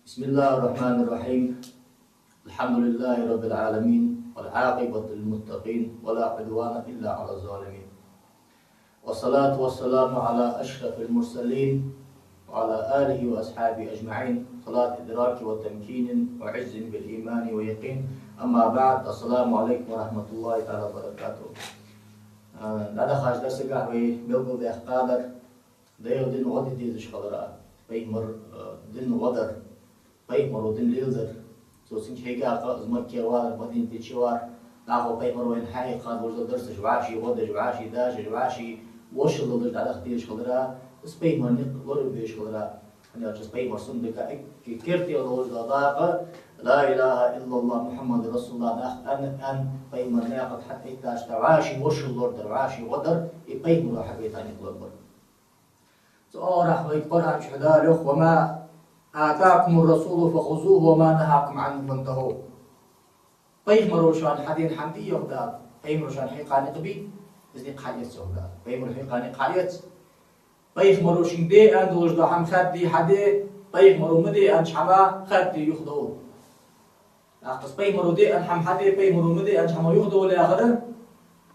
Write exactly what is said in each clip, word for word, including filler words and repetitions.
بسم الله الرحمن الرحيم. الحمد لله رب العالمين، والعاقبة للمتقين، ولا عدوان إلا على الظالمين. والصلاة والسلام على أشرف المرسلين، وعلى آله وأصحابه أجمعين، صلاة إدراك وتمكين وعز بالإيمان ويقين. أما بعد، السلام عليكم ورحمة الله تعالى وبركاته. А, дӀадахача дарсагахь вай белгалдаьккхадар, Даьла дин гӀо де дезаш хилар, пайхамара, а, дин гӀо дар, пайхамара дин леладар. Цо цунга хьийга кхы из Макка вар, Мадинате чу вар, дӀахо пайхамар вайна хьахьийха хинна, вожда дарсаш вӀаши гӀо деш, вӀаши дашаш, вӀаши вошаллаш дӀадахьа дезаш хилар, из пайхамара никъ лорабе безаш хилар. ХӀана аьлча из пайхамара суннатага эггара керте долаш дола дакъа, لا إله إلا الله محمد رسول الله нах аьнна, аьнна, пайхамара наькъа тӀа хьатӀаэттача тӀа вӀаши вошалла лорадар, вӀаши гӀо дар, из пайхамара хьабайта никъ лорабар. Цу оагӀорахьа вайга Къуръан чу Дала йоах: وما آتاكم الرسول فخذوه وما نهاكم عنه فانتهوا. Пайхамаро шоана хьадена хӀама дий, йоах Дала, пайхамаро шоана хьийха никъ бий, из никъ хьаэца, йоах Дала. Пайхамаро хьийха никъ хьаэца. Пайхамаро шуга де аьнна долаш дола хӀама хаьдде, хьаде, пайхамаро ма де аьннача хӀамах хаьдде, юхадовла. ТӀаккха из пайхамаро де аьнна хӀама хьаде, пайхамаро ма де аьннача хӀамах юхадовла яхар,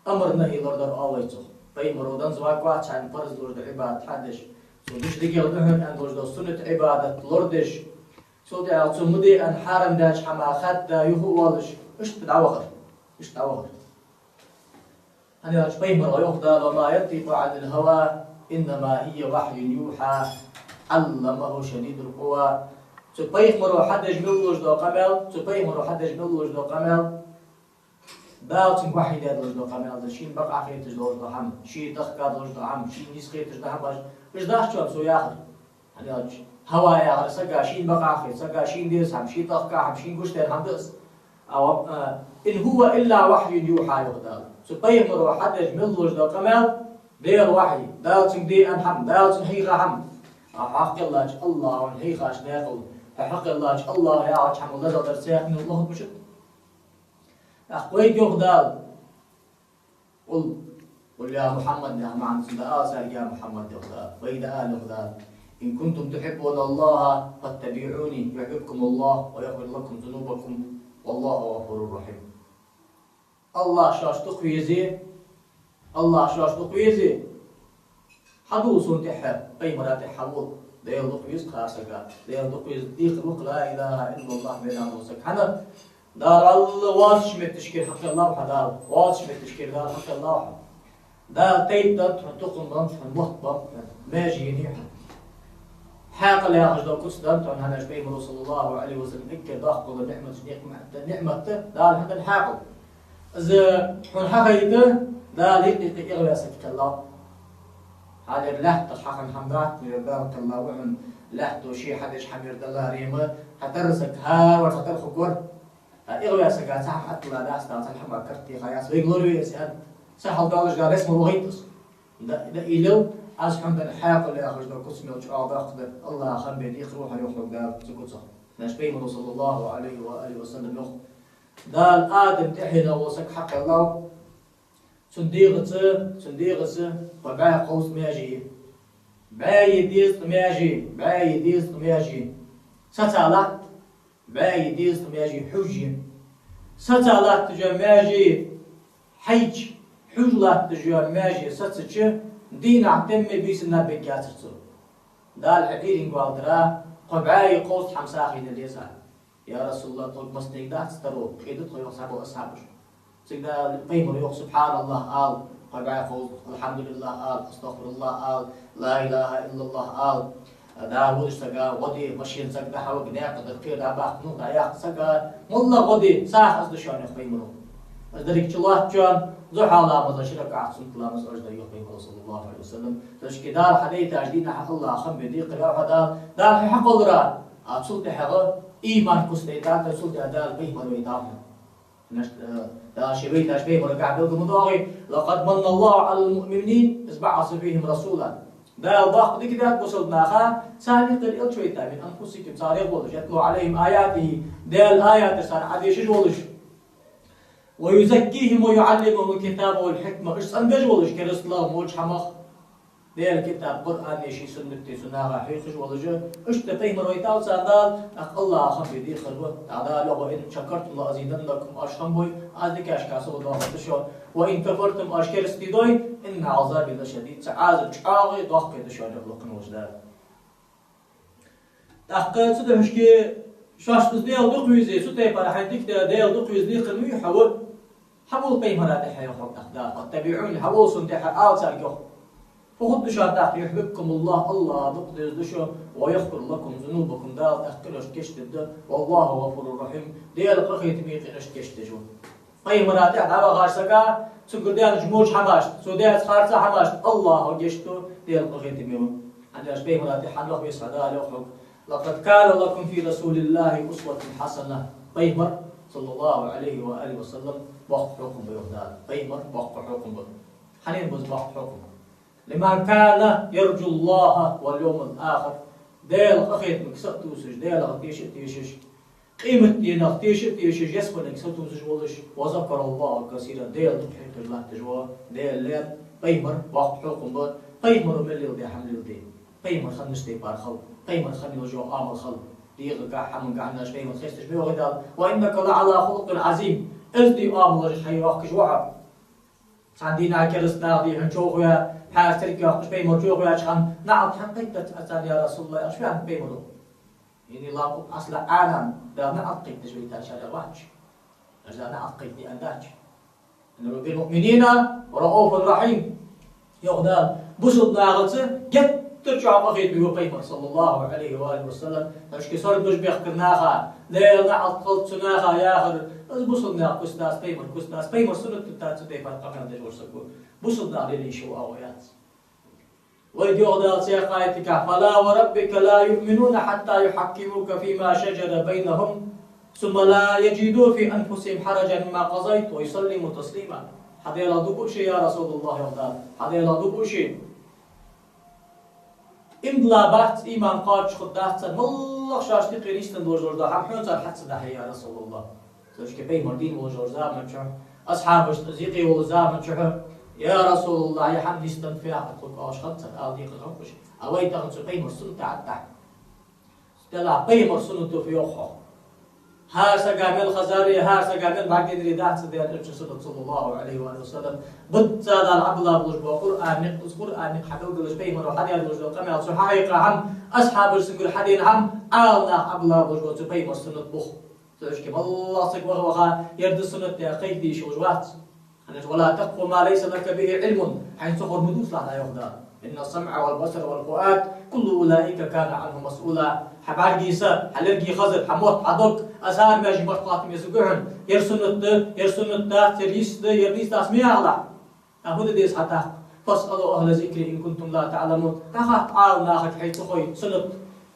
амар-нахьи лорадар оал вай цох. Пайхамаро денна зуваг вац хьайна парз долаш дола Ӏибадат хьадеш, цо деш дикагӀа да хьона аьнна долаш дола суннат Ӏибадат лорадеш, цул тӀехьагӀа цо ма де аьнна хьарам даьча хӀамах хаьдда юха а воалаш, иштта дӀавахар. Иштта дӀавахар. ХӀана аьлча пайхамара йоах Дала: وما ينطق عن الهوى إن إنما هو وحي يوحى علمه شديد القوى. Цу пайхамаро хьадеш мел луш дола къамаьл, цу пайхамаро хьадеш мел луш дола къамаьл, Дала цунга вахьий даь долаш дола къамаьл да, шийна бакъахьа хеташ долаш дола хӀама, ше тӀехка долаш дола хӀама, шийна нийса хеташ дола хӀама ба уж, уж дац шоана цо яхар. ХӀана аьлча хӀава яхар сага шийна бакъахьа хет, сага шийна деза хӀама, шийна тӀехка хӀама, шийна гуш дар хӀама да из. А, а, إن هو إلا وحي يوحى, йоах Дала. Цу пайхамаро хьадеш мел луш дола къамаьл Даьла вахьий, Дала цунга де аьнна хӀама, Дала цунна хьийха хӀама. А хьакхеллача АллахӀа хьийхача наькъал, хьакхеллача АллахӀа яхача хӀамал дезагӀдар цхьаннена лохаргбац. ТӀаккха вайга йоах Дала: قل, قل يا محمد, яха маӀан цун да ала царга, я Мухьаммад, йоах Дала. Вайга да ала, йоах Дала: إن كنتم تحبون الله فاتبعوني يحببكم الله ويغفر لكم ذنوبكم والله غفور رحيم. АллахӀ шоашта дукха везе, АллахӀ шоашта дукха везе, хьадувла сона тӀехьа, пайхамара тӀехьа хьавола. Даьла дукха веза кхы сага, Даьла дукха веза, декхар ва-кх لا إله إلا الله бенна вола саг. ХӀана? Дала валла воацача метташкара хьакхеллав хьо Дала, воацача метташкара Дала хьакхеллав хьо. Дала тайпа деннад хьона, тукхам беннаб хьона, мотт беннаб хьона, маьже еннай хьона. Хьаькъал яхаш дола куц деннад хьона, хӀана аьлча пайхамаро, صلى الله عليه وسلم, эггара доккхагӀа дола ниӀматаш, ниӀмат, ниӀмат да Дала хьона денна хьаькъал. Из хьона хьахайта, Дала юкъе-юкъе эгӀаваь саг кхеллав. Хьалхара лаьттах хьахинна хӀама дац, ер Дала кхеллав хьона, лаьтто ше хьадеш хӀама ер даларе ма, хьа тара саг хӀара вар хьа тара хургвар. ТӀаккха эгӀаваь сага цхьа хӀама атта дац, Дала цхьан хӀамах карт теха яц, вайга лораве из аьнна. Са хьалдоалаш Дала рес ма вахийта из. Да, да, илел, аз хьона денна хьаькъал яхаш дола куц мел чӀоагӀа доккха да, АллахӀа хам бе декхар ва хьо, йоах Дала цу куцах. Наш пайхамаро, صلى الله عليه وآله وسلم, йоах: Дала Адама тӀехьенах вола саг хьакхеллав, цун дегӀаца, цун дегӀаца кхо бӀаь кховзткъа маьже я. БӀаьи дезткъа маьже, бӀаьи дезткъа маьже. Саца латт, бӀаьи дезткъа маьже хьувш я. Саца латташ йола маьже хьайча, хьувш латташ йола маьже сацача, дийнахьа тӀема бийсанна беггацар цо. Дала хьа Ӏуйрийна гӀолла тара, кхо бӀаьи кховзткъа хӀама сагӀийна деза. Я РасулаллахӀ, тхога массанега дац таро, кхы да тхо, йоах цхьабола асхьабаша. Цига Дала, пайхамаро йоах: سبحان الله ала, кхо бӀаь кховзткъа, الحمد لله ала, أستغفر الله ала, لا إله إلا الله ала. Дала водаш сага гӀо де, машен сага дӀахьавига, наькъа тӀара кхера дӀабаккха, нух дӀаяккха, сага моллагӀа гӀо де, сагӀа из да шоана, йоах пайхамаро. Из деррига чулоаттачоа зухьа ламаза ши ракаӀат суннат ламаз ожда, йоах пайхамаро, صلى الله عليه وسلم. Цу шке Дала хьадайтача дийнахьа АллахӀа хам бе декхар ва хьо Дала, Дала хьо хьакхоллар. А цул тӀехьагӀа иман куц дайтад, цул тӀехьагӀа Дала пайхамар вайтав хьона. Наш, э, Дала ший вайтача пайхамарагахь белгал ма доагӀий: لقد من الله على المؤمنين إذ بعث فيهم رسولا. Дала боккха дика даьд бусалба наха, царна юкъера элча вайтар, من أنفسهم, царех волаш, يتلو عليهم آياته, Даьла аяташ царна Ӏодешаш волаш. ويزكيهم ويعلمهم الكتاب والحكمة, уж цӀенбеш волаш, керастал, моча хӀамах. Даьла китаб, Къуръан а, ший суннат а цу наха хьехаш волаш, иштта пайхамар вайтав цар Дала, тӀаккха АллахӀа хам бе дехар ба. ТӀаккха Дала йоах: «وَلَئِنْ شَكَرْتُمْ لَأَزِيدَنَّكُمْ», оаш хам бой, аз дикаш кхы сов доахаргда шо. «وَلَئِنْ كَفَرْتُمْ», оаш керастий дой, «إِنَّ عَذَابِي لَشَدِيدٌ», са Ӏазап чӀоагӀа доккха да шоана, йоах Лакха волча Дала. ТӀаккха цу духьашке шоашта из Даьла дукха веза, цу тайпара хьайна дика Даьла дукха веза декхар ма вий хьо. Хьавола пайхамара тӀехьа, йоах хьога тӀаккха Дала. «فَاتَّبِعُونِي», хьавола сона тӀехьа, ала царга, йоах. Фу хургда шоана тӀаккха? «يُحْبِبْكُمُ اللَّهُ», АллахӀ дукха дезаргда шо, «وَيَغْفِرْ لَكُمْ ذُنُوبَكُم», Дала тӀаккха къинош кечдергда, «وَاللَّهُ غَفُورٌ رَّحِيمٌ», Даьла къахетаме къинош кечдеш ва. Пайхамара тӀехьа дӀавахача сага, цунгара даьннача воча хӀамашта, цо даьча харцахьа хӀамашта АллахӀа гешт ду, Даьла къахетаме ва. ХӀана аьлча пайхамара тӀехьа хьан ваха веза хьо Дала, йоах хьога. «لَقَدْ كَانَ لَكُمْ فِي رَسُولِ اللَّهِ أُسْوَةٌ حَسَنَةٌ». Пайхамар, صلى الله عليه وآله وسلم, боккха хьокхам ба, йоах Дала. Пайхамар боккха хьокхам ба. Хьанна ба из боккха хьокхам? «لِمَنْ كَانَ يَرْجُو اللَّهَ وَالْيَوْمَ الْآخِرَ». Даьла къахетамга са а тувсаш, Даьлах теша а тешаш, къематденах теша а тешаш, ялсмалега са тувсаш волаш, «وَذَكَرَ اللَّهَ كَثِيرًا», Даьла дукха хьехаш латташ ва, Даьла лаьрхӀа. Пайхамар боккха хьокхам ба, пайхамаро мел леладаь хӀама леладе. Пайхамар хиннача тайпара хила, пайхамар хинна йола хӀама хила, дегӀагахьа, хӀамангахьа пайхамар хесташ ма йоахий Дала: «وَإِنَّكَ لَعَلَى خُلُقٍ عَظِيمٍ». Эздий оамалаш хьайоахкаш ва хьо. Цхьан дийнахьа керастанаха дий хьона човхаваь, пхьарс теркайоахаш пайхамар човхаваьча хана, наӀалт хьакхийттац аз царна, я РасулаллахӀ, аьлча, аьннад пайхамаро. «إِنِّي لَا أُصَلِّي عَلَيْكُمْ أَحَدًا», Дала наӀалт кхийтташ вайтар шоана, аьнна, вац. Аз Дала наӀалт кхийтте аьнна дац. «إِنَّهُ بِالْمُؤْمِنِينَ لَرَءُوفٌ رَّحِيمٌ». Йоах Дала, бусалба нахаца геттара чӀоагӀа къахетаме ва пайхамар, صلى الله عليه وآله وسلم. Шоашка сордуш бехкар наха, Даьла наӀалт хилда цу наха яхар, из бусалба наьха куц дац, пайхамара куц дац, пайхамара суннат дац, цу тайпара къамаьл деш вар саг ва. Бусалба наха лелаеш йола агӀо яц. Вай, йоах Дала цхьаькха аятагахьа: «فَلَا وَرَبِّكَ لَا يُؤْمِنُونَ حَتَّىٰ يُحَكِّمُوكَ فِيمَا شَجَرَ بَيْنَهُمْ ثُمَّ لَا يَجِدُوا فِي أَنفُسِهِمْ حَرَجًا مِّمَّا قَضَيْتَ وَيُسَلِّمُوا تَسْلِيمًا». Хьа Даьлах дув буъ шоаш, я РасулаллахӀ, йоах Дала, хьа Даьлах дув буъ шоаш. Иман дилла бац, иман кхоачашхургдац царна, моллагӀа шоашта юкъера нийсденна долаш дола хӀама хьона цар хьа ца дахье, я РасулаллахӀ. Цу шке пайхамар дийна волаш волча заман чухь, асхьабашта из юкъе волча заман чухь, я РасулаллахӀ, ер хӀама нийсденнад фу яхар тхога оалаш хиннад цар, ала декхар хиннаб уж. А вай тахан цу пайхамара суннат тӀа Ӏадда. Делахь пайхамара суннато фу йоах хьох? ХӀара сага мел хезари, хӀара сага мел бӀаргадайнари дац Даьла Элчан суннат, صلى الله عليه وآله وسلم. Бакъда Дала Ӏобилла болаш бола Къуръан никъ, из Къуръан никъ хьабелгалдеш, пайхамаро хьадаь долаш дола къамаьл, цо хьахьекха хӀама, асхьабаша цунгара хьадена хӀама, Ӏаламнаха Ӏобилла болаш бола цу пайхамара суннат ба. Цу шке моллагӀа саг ваха-ваха, ер да суннат яха кхайкадеш волаш вац. ХӀана аьлча: «وَلَا تَقْفُ مَا لَيْسَ لَكَ بِهِ عِلْمٌ», хьайна ца ховр ма дувцалахь, йоах Дала. «إِنَّ السَّمْعَ وَالْبَصَرَ وَالْفُؤَادَ كُلُّ أُولَئِكَ كَانَ عَنْهُ مَسْئُولًا». Хьа бӀаргий са, хьа лергий хазар, хьа мотт, хьа дог, аз хӀара маьждиге барт латтаме саг ва хьона. Ер суннат да, ер суннат дац, ер нийса да, ер нийса дац ма яхалахь. ТӀаккха фу де деза хьа тӀаккха? «فَاسْأَلُوا أَهْلَ الذِّكْرِ إِنْ كُنْتُمْ لَا تَعْلَمُونَ». ТӀаккха хьалха Ӏаламнахага, хьайна ца хой суннат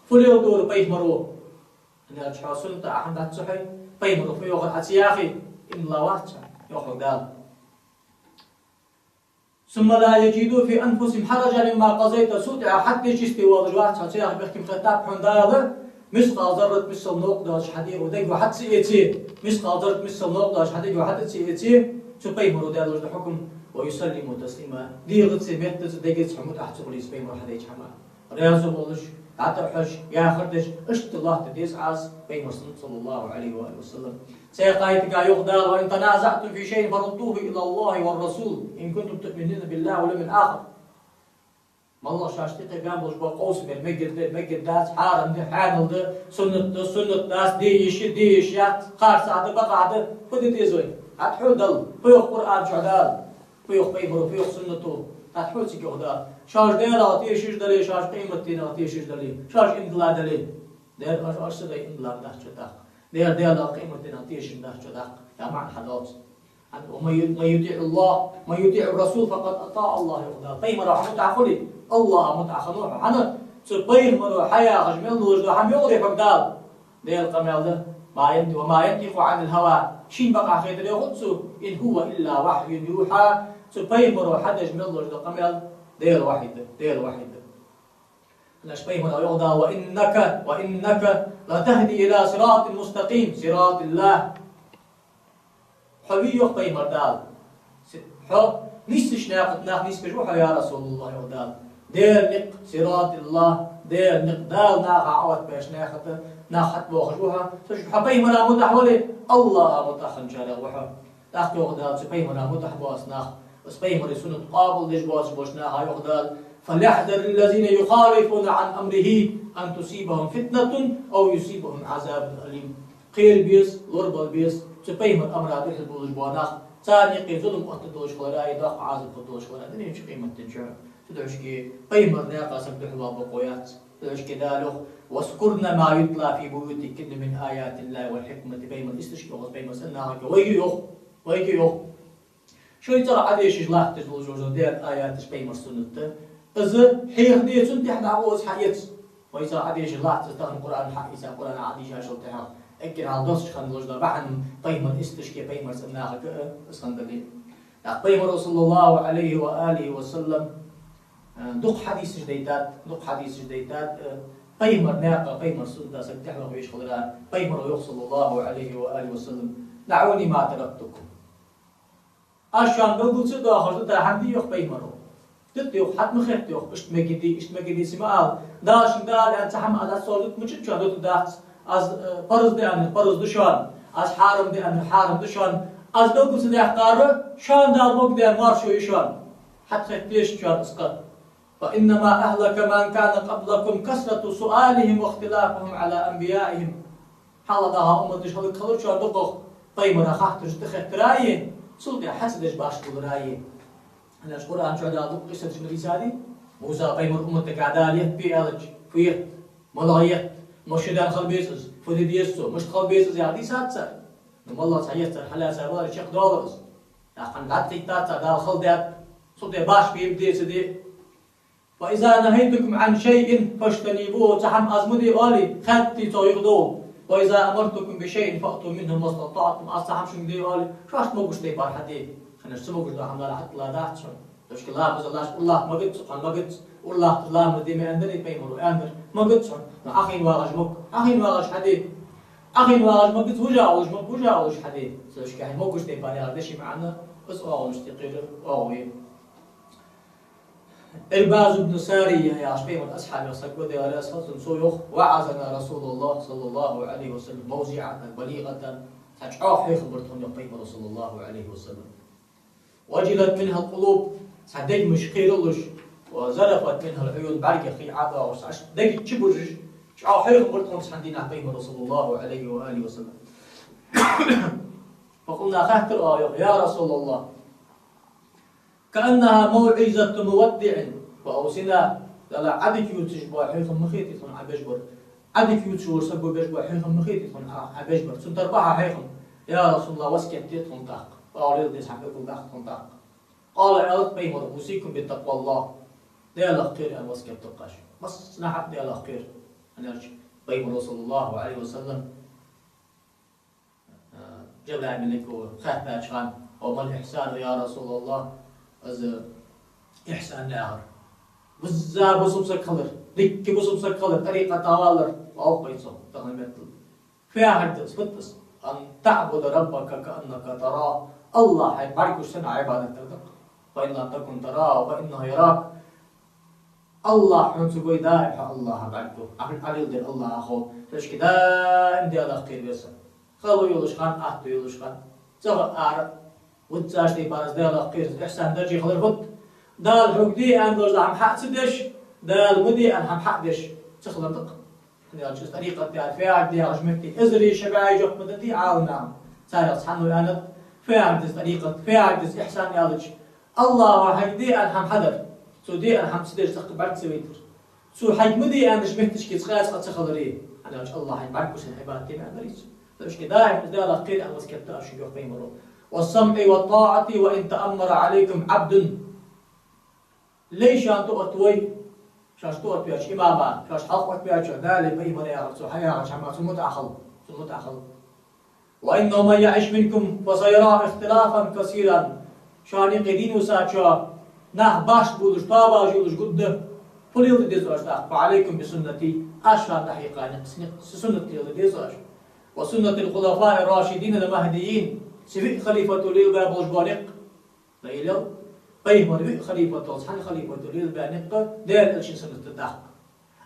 фу леладора пайхамаро. ХӀана аьлча хьо суннат Ӏа хьадац ца хьой, пайхамаро фу йоахар Ӏа ца яхе, иман дилла вац хьо, йоах хьога Дала. «ثُمَّ لَا يَجِدُوا فِي أَنفُسِهِمْ حَرَجًا مِّمَّا قَضَيْتَ». Цул тӀехьагӀа хьатта чистый волаш вац хьо, цу яхар бехктий ма хетта хьона Дала, мискъал заррат миссел новкъа доацаш хьа дегӀо, дегӀо хьа ца эце, мискъал заррат миссел новкъа доацаш хьа дегӀо хьа ца эце, цу пайхамаро даь долаш дола хьукам: «وَيُسَلِّمُوا تَسْلِيمًا». ДегӀаца, меттаца, дегаца хьо мутӀахь ца хуле цу пайхамара хьадеча хӀаман. Раьза волаш, дӀатӀахьожаш, яхар деш, иштта латта деза Ӏа из пайхамара суннат, صلى الله عليه وآله وسلم. Цхьаькха аятагахьа йоах Дала: «وَإِنْ تَنَازَعْتُمْ فِي شَيْءٍ فَرُدُّوهُ إِلَى اللَّهِ وَالرَّسُولِ إِنْ كُنْتُمْ تُؤْمِنُونَ بِاللَّهِ وَالْيَوْمِ الْآخِرِ». МоллагӀа шоашта юкъе баьнна болаш бола къовсам, ер мегар да, мегар дац, хьарам да, хьанал да, суннат да, суннат дац, де йиш я, де йиш яц, харцахьа да, бакъахьа да, фу де деза вай? ДӀатӀахьо Далла, фу йоах Къуръан чу Дала, фу йоах пайхамаро, фу йоах суннато, дӀатӀахьо цига, йоах Дала. Шоаш Даьлах тешаш дале, шоаш къематденах тешаш дале, шоаш иман дилла дале, дера, оаш, оаш сага иман дилла ма дац шо тӀаккха. Дера, Даьлах, къематденах тешаш ма дац шо тӀаккха, яха маӀан хьадоаладац. «وَمَن يُطِعِ اللَّهَ، مَن يُطِعِ الرَّسُولَ فَقَدْ أَطَاعَ اللَّهَ», йоах Дала. Пайхамарах хьо мутӀахь хуле, АллахӀа мутӀахь хиннав хьо. ХӀана? Цу пайхамаро хьаяхаш мел долаш дола хӀама йоах хьога Дала. Даьла къамаьл да: «وَمَا يَنطِقُ عَنِ الْهَوَىٰ». Шийна бакъахьа хетар йоахац цо. «إِنْ هُوَ إِلَّا وَحْيٌ يُوحَىٰ». Цу пайхамаро хьадеш мел долаш дола къамаьл Даьла вахьи да, Даьла вахьи да. ХӀана аьлча пайхамара йоах Дала: «وَإِنَّكَ، وَإِنَّكَ لَتَهْدِي إِلَىٰ صِرَاطٍ مُّسْتَقِيمٍ، صِرَاطِ اللَّهِ». Хьо вий, йоах пайхамара Дала. Хьо нийсача наькъа тӀа нах нийсбеш ва хьо, я РасулаллахӀ, йоах Дала. Даьла никъ, صراط الله, Даьла никъ, Дала наха Ӏооттабаьча наха тӀа, нах хьатӀабоахаш ва хьо. Цу чу хьо пайхамара мутӀахьа вале, АллахӀа мутӀахьа хинначарех ва хьо. ТӀаккха йоах Дала цу пайхамара мутӀахьа боаца нах, из пайхамара суннат къоабалдеш боацаш болча наха йоах Дала: فليحذر الذين يخالفون عن أمره أن تصيبهم فتنة أو يصيبهم عذاب أليم. Кхера беза, лорабала беза, цу пайхамара амара духьал болаш бола нах, царна юкъе зулам оттаргдолаш хилара, е доккха Ӏазап хургдолаш хилара, дунен чу, къематдийнахьа. Цудухьа пайхамара наькъа саг духьал вала бокъо яц. Цудухьа Дала йоах: واذكرن ما يتلى في بيوتكن من آيات الله والحكمة. Пайхамара истешка йоах, пайхамара цӀен нахага вайга йоах, вайга йоах. Шоай цӀагӀа Ӏодешаш латташ долаш дола Даьла аяташ, пайхамара суннат да. Из хьехаде, цунна тӀехьа дӀагӀо из хьаэца. Вай цӀагӀа Ӏодешаш латт из тахан Къуръан хьаийца, Къуръан Ӏодийшачул тӀехьагӀа. Эггара хьалха доссаш хинна долаш да бахьан пайхамара истешка, пайхамара цӀен нахага, э, из хинна дале. ТӀаккха пайхамара, صلى الله عليه وآله وسلم, э, дукха хьадисаш дайтад, дукха хьадисаш дайтад, э, пайхамара наькъа, пайхамара суннат саг тӀехьа ваха везаш хилара, пайхамара йоах, صلى الله عليه وآله وسلم: دعوني ما تركتكم. Аз шоана белгал ца доахаш дутар хӀама дий, йоах пайхамара. Дита, йоах, хьатӀа ма хетта, йоах, иштта мегаргдий, иштта мегаргдий ца ма ала. Дала шийна дӀаала аьнна цхьа хӀама аз Ӏа цо дутаргдац, мичара чу а дутаргдац. Аз, э, парз да аьннар парз да шоана, аз хьарам да аьннар хьарам да шоана. Аз белгал ца даьккхар, шоана Дала могаргдаь маьрша я шоана. ХьатӀахетта дезац шоана из къа. فإنما أهلك من كان قبلكم كثرة سؤالهم واختلافهم على أنبيائهم. ХьалхагӀа умматаш хӀалакхилар шоана дукхагӀа, пайхамарий хаттараш тӀахеттара а, цул тӀехьа хьа ца деш башха хулар а. ХӀана аьлча Къуръан чу Дала дукха къиссаташ ма дийцадий? Муса пайхамара умматага Дала етт бе аьлча, фу етт, малагӀа етт, мишта даьнна хила беза из, фу де деза цо, мишта хила беза из яха дийцад цар. Ну, малагӀа цхьа етт цар хьалаьца валаре чакхдоалар из. ТӀаккха дӀатӀакхийттад цар, Дала хала даьд, цул тӀехьа башха бе ма деза де. فإذا نهيتكم عن شيء فاجتنبوه. Цхьа хӀама аз ма де оале, хаьттий цох юхадовла. وإذا أمرتكم بشيء فأتوا منه ما استطعتم. Аз цхьа хӀама шуга де оале, шоашта могаш тайпара хьаде. ХӀана аьлча ца могаш дола хӀама Дала хьатӀадилладац шоана. Тошка ламаз лаш, уллахь магац, хьона магац, уллахь ламаз де ма аьннадарий пайхамара, аьннадар, магац хьона. Ну, Ӏа хьайна вагӀаш мог, Ӏа хьайна вагӀаш хьаде. Ӏа хьайна вагӀаш магац, вижа волаш мог, вижа волаш хьаде. Тошка хьайна могаш тайпара яхар да ший маӀан, из оагӀонаш тӀекхера оагӀув я. Ирбаз ибн Сария яхаш пайхамара асхьабех саг ва, Даьла раьза хилва цунна, цо йоах: وعظنا رسول الله صلى الله عليه وسلم موعظة بليغة. Цхьа чӀоагӀа хьехам бир тхона, йоах пайхамара, صلى الله عليه وسلم. وجلت منها القلوب. Цхьа дегаш кхералуш, وذرفت منها العيون, бӀаргех хий ӀодоагӀаш, цхьа дег чубужаш, чӀоагӀа хьехам бир тхона цхьан дийнахьа пайхамара, صلى الله عليه وآله وسلم. فقلنا, хаьттар оаха, йоах: يا رسول الله، كأنها موعظة مودع فأوصنا. Дала Ӏадика ювцаш бола хьехам ма хетий тхона Ӏа беш бар. Ӏадика ювцаш вола саг ва беш бола хьехам ма хетий тхона Ӏа, Ӏа беш бар. Цун тара бахьа хьехам. Я Расулаллах, васкет де тхона тӀаккха. Оалил деза хьа бекъал даккха тхона тӀаккха. قال, аьлар пайхамара: أوصيكم بتقوى الله. Даьлах кхера аьнна васкет ду-кх аз шуга. Массанахьа Даьлах кхера. ХӀана аьлча пайхамара, صلى الله عليه وسلم, Жабраил малайко хаьттача хана: وما الإحسان يا رسول الله؟ Из ихьсан яхар бизза бусалба саг хилар, дикка бусалба саг хилар, тӀарикъата валар, оал-кх вай цох тахан меттала. Фу яхар да из, фуд из? أن تعبد ربك كأنك تراه. АллахӀ хьайна бӀаргагуш санна Ӏибадат дар да-кх. فإن لم تكن تراه فإنه يراك. АллахӀ хьона ца гой, даим хьо АллахӀа бӀаргагу. Ӏа хьона Ӏалил дер АллахӀа хов. Тешки даим Даьлах кхера веза. Хало йолаш хана, атто йолаш хана, цӀагӀа, ара, вуццаш тӀе параз Даьлах кхера, ихьсан даржехь хилар фуд? Дала хьога де аьнна долаш дола хӀама хьа ца деш, Дала ма де аьнна хӀама хьа деш ца хилар да-кх. ХӀана аьлча из тӀарикъат яхар фу яхар да яхача метте эзари ши бӀаь жоп ма дадий Ӏаламнаха. Царех цхьанне аьннад: фу яхар да из тӀарикъат, фу яхар да из ихьсан аьлча, АллахӀа хьайга де аьнна хӀама хьадар, цо де аьнна хӀама ца деш, цӀаккха бӀарга ца вайтар. Цо хьайга ма де аьннача метташка цкъа а цкъа ца хиларе. ХӀана аьлча АллахӀ хьайна бӀаргагуш санна Ӏибадат де ма аьннадарий цо. Тешки даим из Даьлах кхера аьнна васкет ду аз шуга, йоах пайхамара. والسمع والطاعة وإن تأمر عليكم عبد. Лай шоана тӀаоттавой, шоашта тӀаоттаваьча имама, шоашта хьалха оттаваьчоа, Дала, пайхамара яхар, цо хьаяхача хӀаман цун мутӀахьа хила, цун мутӀахьа хила. وإنه من يعش منكم فسيرى اختلافا كثيرا. Шоана юкъе дийна висачоа нах башха болаш, тоабаш йолаш гургда. Фу леладе деза оаш тӀаккха? فعليكم بسنتي. Аз шоана дӀахьекха никъ са, са суннат леладе деза оаш. وسنة الخلفاء الراشدين المهديين. Са виъ халифато лелабаь болаш бола никъ. Ма илел. Пайхамара виъ халифат долча цхьан халифата лелабаь никъ Даьла Элчан суннат да даккха.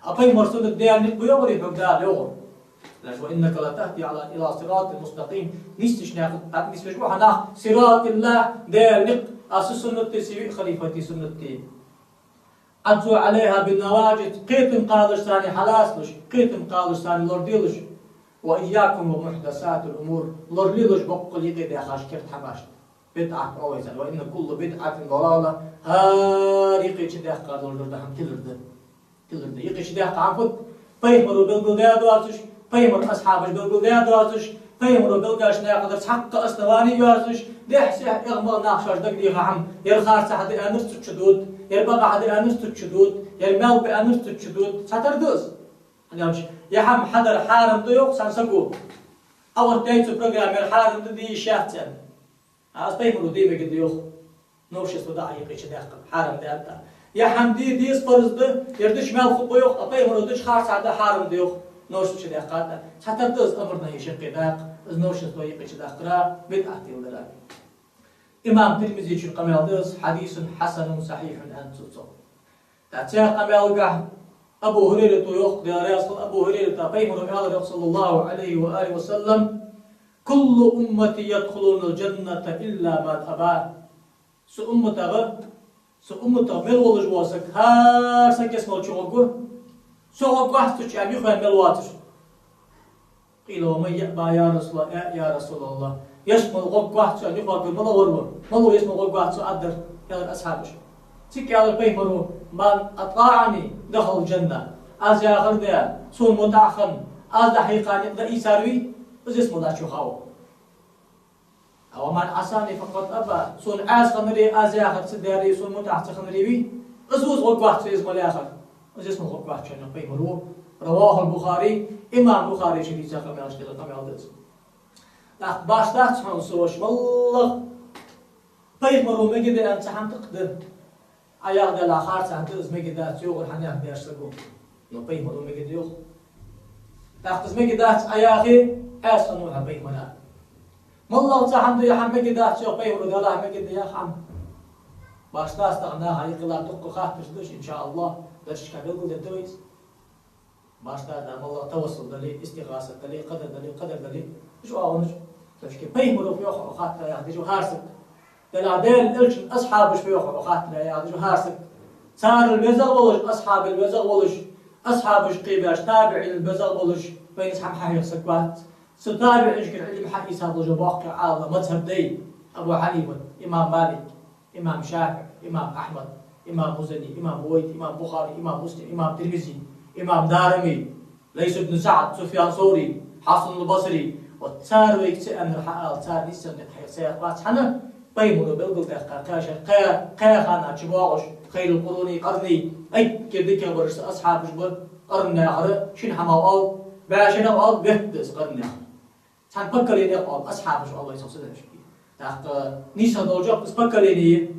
А пайхамара суннат Даьла никъ ба йоахарий хьога Дала, йоах. Лаш: «وإنك لتهدي على، إلى صراط مستقيم». Нийсача наькъа тӀа нисвеш ва хьо нах, صراط الله, Даьла никъ, а са суннатий, са виъ халифатий суннатий. «عضوا عليها بالنواجذ», кхетам кхалашца хьалацалаш, кхетам кхалашца лораделаш. «وإياكم ومحدثات الأمور», лоралелаш боккъал юкъедаьхача керда хӀамашта. БидӀат оал вай царна. «وإن كل بدعة ضلالة», хӀара юкъе чудаьккха дола деррига хӀама тилар да. Тилар да. Юкъе чудаьккха хӀама фуд? Пайхамара белгалдаь доацаш, пайхамара асхьабаша белгалдаь доацаш, пайхамара белгалдаьча наькъа тӀара цхьаккха основани йоацаш, дехьа-сехьа эгӀа-магӀа нах шоаш дагадеха хӀама, ер харцахьа да аьннар цу чу дод, ер бакъахьа да аьннар цу чу дод, ер маьл ба аьннар цу чу дод, цхьатарра да из. ХӀана аьлча, ер хӀама хьадар хьарам да йоах цхьан саго. Ӏа оттаяьй цу программе, ер хьарам да, де йиш яц аьнна. Аз пайхамара де мегаргда йоах. Новшество да Ӏа юкъе чудаьккха, хьарам да аьнна. Ер хӀама де деза, парз да, ер дича маьл хургба йоах, а пайхамара дича харцахьа да, хьарам да йоах, новшество чудаьккха аьнна. Цхьатарра да из амр-нахьи шаккхе дакъа, из новшество юкъе чудаккхара, бидӀат леладара. Имам Тирмизечун къамаьл да из, «حديث حسن صحيح» аьннад цо. ТӀаккха цу къамаьлагахь Абу ХӀурайрата йоах, Даьла раьза хилва Абу ХӀурайрата, пайхамара аьлар йоах, صلى الله عليه وآله وسلم: «كل أمتي يدخلون الجنة إلا من أبى». Са умматагӀа, са умматагӀа мел волаш вола саг, хӀара саг ялсмала чу гӀоргва, со гӀоргвац цу чу аьнна юхаваьнна мел воацаш. «قيل ومن يأبى يا رسول الله», «يا، يا رسول الله, ялсмала гӀоргвац со», аьнна юхавоагӀар малав, малав ялсмала гӀоргвац со, аьлар, аьлар асхьабаша. Цига аьлар пайхамара: «من أطاعني دخل الجنة». Аз яхар даь, сона мутӀахьа хинна, аз дӀахьийха никъ дӀаийцар вий, из ялсмала чу хов. «ومن عصاني فقد أبى». Сона Ӏаьса хиннаре, аз яхар ца даьре, сона мутӀахьа ца хиннаре вий, из ва из гӀоргвац со ялсмала яхар. Из ялсмала гӀоргвац шоана, йоах пайхамара. رواه البخاري, имам Бухаре ший дийца къамаьлаш тӀа къамаьл да из. ТӀаккха башха дац хьона, со воша, валлахӀ, пайхамара мегаргда аьнна цхьа хӀама тӀаккха да. Ӏа яхар Даьла харцахьа да, из мегаргдац йоахар хьанех деш саго. Но пайхамара мегаргда йоах. ТӀаккха из мегаргдац Ӏа яхе, Ӏаьса хиннав хьо пайхамара. МаллагӀа цхьа хӀама да, ер хӀама мегаргдац йоах пайхамара, Даьлах мегаргда яха хӀама. Башха дац тахан наха юкъе дукха хаттараш да уж, иншааллахӀ, дарсашка белгалдергда вай из. Башха да, да, маллагӀа тавассул дале, истигӀасат дале, къадар дале, къадар дале. Уж оагӀонаш, то есть пайхамара фу йоах хаттара яхаш да хӀара саг. Даьла, Даьла Элчан асхьабаша фу йоах хаттара яхаш да хӀара саг. Царел везагӀа волаш, асхьабел везагӀа волаш, асхьабаша кхебеш, табиӀинел везагӀа волаш, вайна цхьа хӀама хьахьех саг вац. Цу табиӀинашкара Ӏилма хьаийца болаш боккхий Ӏалам мазхӀаб дай: Абу Хьанифа, имам Малик, имам ШафиӀи, имам Ахьмад, имам Музани, имам Бувайди, имам Бухари, имам Муслим, имам Тирмизи, имам Дарими, Лайс ибн СаӀд, Суфьян Саври, Хьасанул Басри. Вот цар вайга ца аьннар хьаала, цар нийсса никъ хьеха ца яхаш вац хьона, пайхамара белгалдаьккха кхаь шера, кхаь, кхаь хана чубоагӀаш, خير القرون قرني, эггара дикагӀбараш са асхьабаш ба, къарнехара шин хӀама оал, бӀаь шера оал, бетта да из къарнехара. Цхьан поколениех оал, асхьабаш оал вай цох ца дешаш. ТӀаккха нийсса долчох из поколение.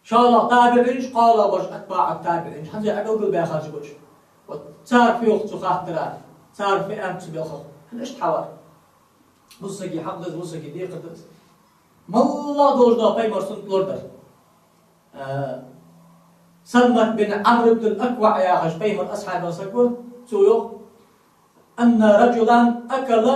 ШоллагӀа табиӀинаш, кхоалагӀбараш атбаӀу табиӀинаш. ХӀанз Ӏа белгалбаьхараш ба уж. Вот цар фу йоах цу хаттара, цар фу аьннад цу балхах. ХӀана иштта хьавар? Бусаги хьакъ да из, бусаги декхар да из. МаллагӀа долаш да пайхамара суннат лорадар. Э, Саламат бин Ӏамр ибн ал-АкваӀ яхаш пайхамара асхьабех саг ва, цо йоах: «أن رجلا أكل